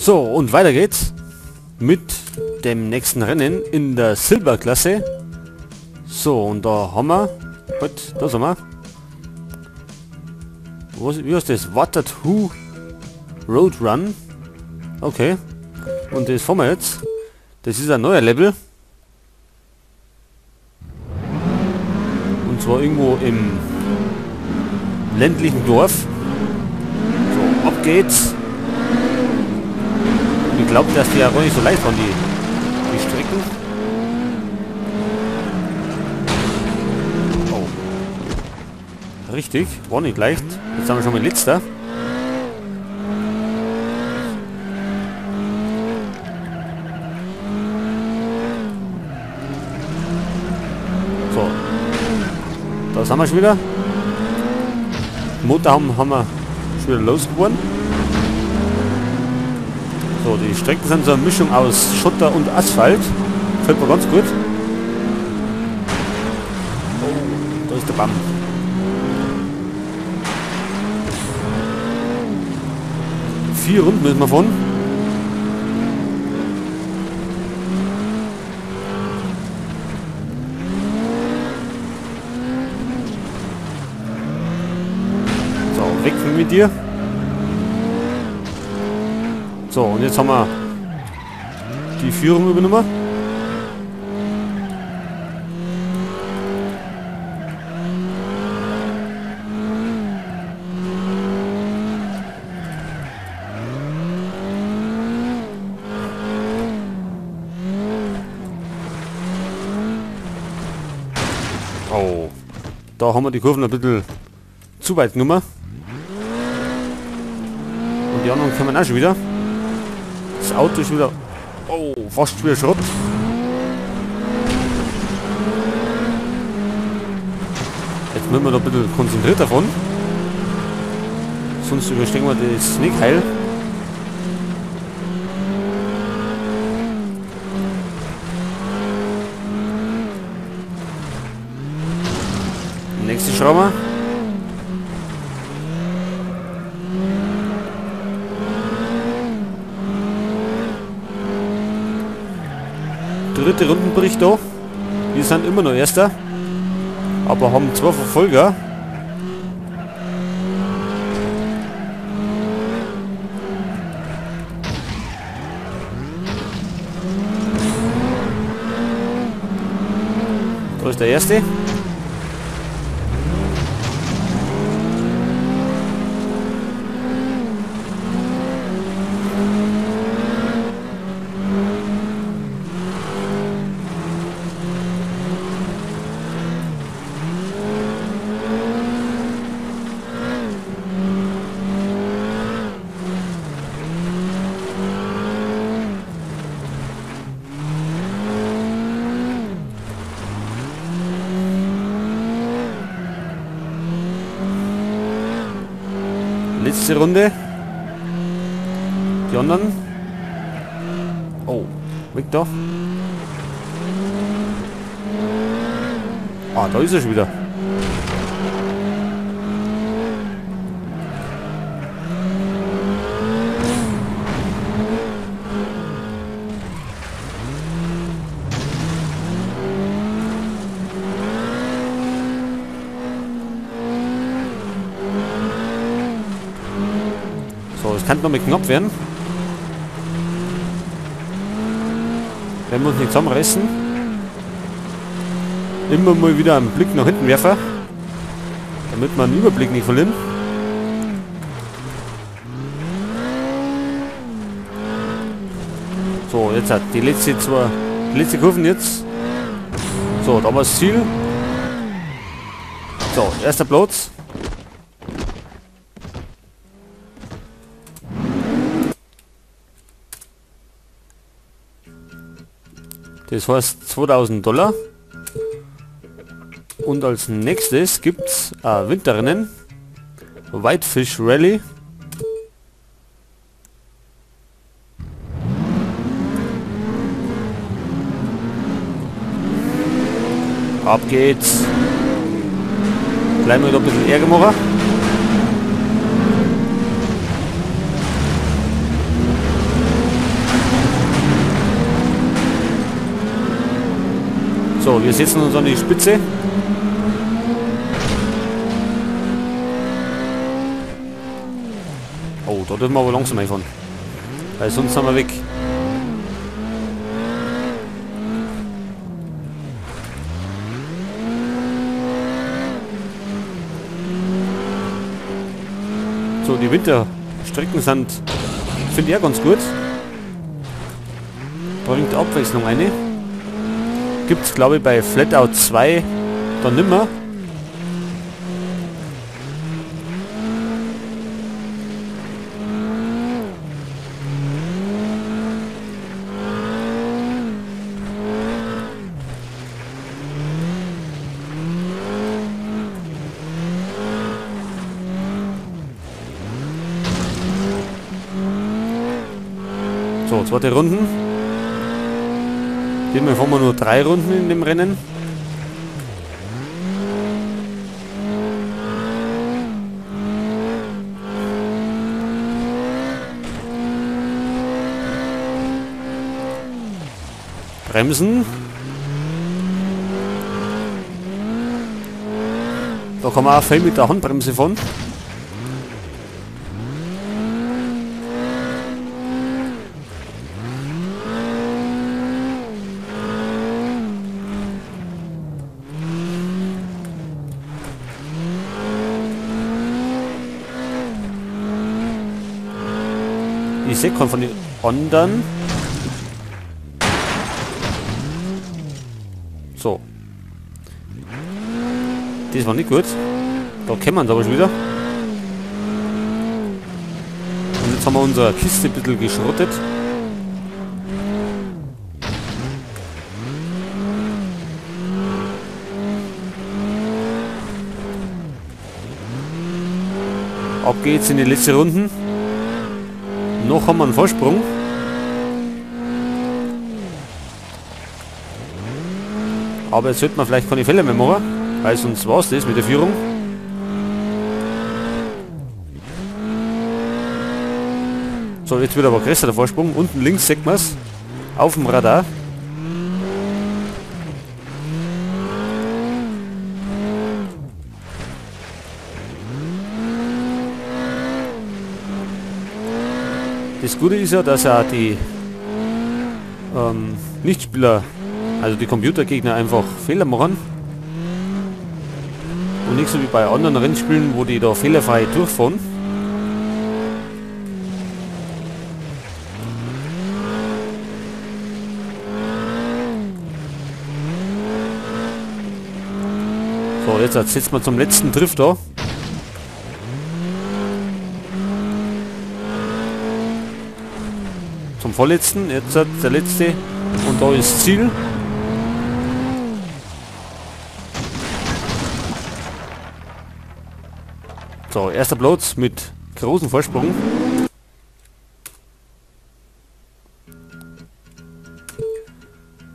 So, und weiter geht's mit dem nächsten Rennen in der Silberklasse. So, und da haben wir... Halt, da sind wir. Was, wie heißt das? Watatoo Road Run. Okay. Und das fahren wir jetzt. Das ist ein neuer Level. Und zwar irgendwo im ländlichen Dorf. So, ab geht's. Und ich glaube, dass die ja gar nicht so leicht waren, die Strecken. Oh. Richtig, war nicht leicht. Jetzt haben wir schon mal letzter. So. Da sind wir schon wieder. Motor haben wir schon wieder losgeworden. So, die Strecken sind so eine Mischung aus Schotter und Asphalt. Gefällt mir ganz gut. Oh, da ist der Baum. 4 Runden müssen wir fahren. So, weg mit dir. So, und jetzt haben wir die Führung übernommen. Oh, da haben wir die Kurven ein bisschen zu weit genommen. Und die anderen kommen auch schon wieder. Das Auto ist wieder... Oh, fast wieder Schrott. Jetzt müssen wir da ein bisschen konzentriert davon. Sonst überstehen wir das nicht heil. Nächste Schraube. Dritte Rundenbericht da. Wir sind immer noch Erster, aber haben 2 Verfolger. Da ist der Erste. Letzte Runde. Die anderen. Oh, weg da. Ah, da ist er schon wieder. So, es kann noch mit knapp werden. Wenn wir uns nicht zusammenreißen. Immer mal wieder einen Blick nach hinten werfen. Damit wir einen Überblick nicht verlieren. So, jetzt hat die letzte die letzte Kurven jetzt. So, da war das Ziel. So, erster Platz. Das heißt $2000. Und als nächstes gibt's ein Winterrennen. Whitefish Rally. Ab geht's. Gleich mal wieder ein bisschen Ärger machen. So, wir setzen uns an die Spitze. Oh, da dürfen wir aber langsam einfahren. Weil sonst sind wir weg. So, die Winterstrecken sind, finde ich auch ganz gut. Bringt Abwechslung eine. Gibt es, glaube ich, bei Flatout 2 dann nimmer. So, zweite Runden. Diesmal fahren wir nur 3 Runden in dem Rennen. Bremsen. Da kann man auch viel mit der Handbremse fahren. Ich sehe keinen von den anderen. So. Das war nicht gut. Da kennen wir uns aber schon wieder. Und jetzt haben wir unsere Kiste ein bisschen geschrottet. Ab geht's in die letzte Runden. Noch haben wir einen Vorsprung. Aber jetzt sollte man vielleicht keine Fehler mehr machen, weil sonst war es das mit der Führung. So, jetzt wird aber größer der Vorsprung. Unten links sieht man es. Auf dem Radar. Das Gute ist ja, dass ja die Nichtspieler, also die Computergegner, einfach Fehler machen. Und nicht so wie bei anderen Rennspielen, wo die da fehlerfrei durchfahren. So, jetzt setzen wir zum letzten Drift da. Zum vorletzten, jetzt der letzte und da ist Ziel. So, erster Platz mit großem Vorsprung.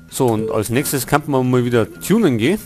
So, und als nächstes kann man mal wieder tunen gehen.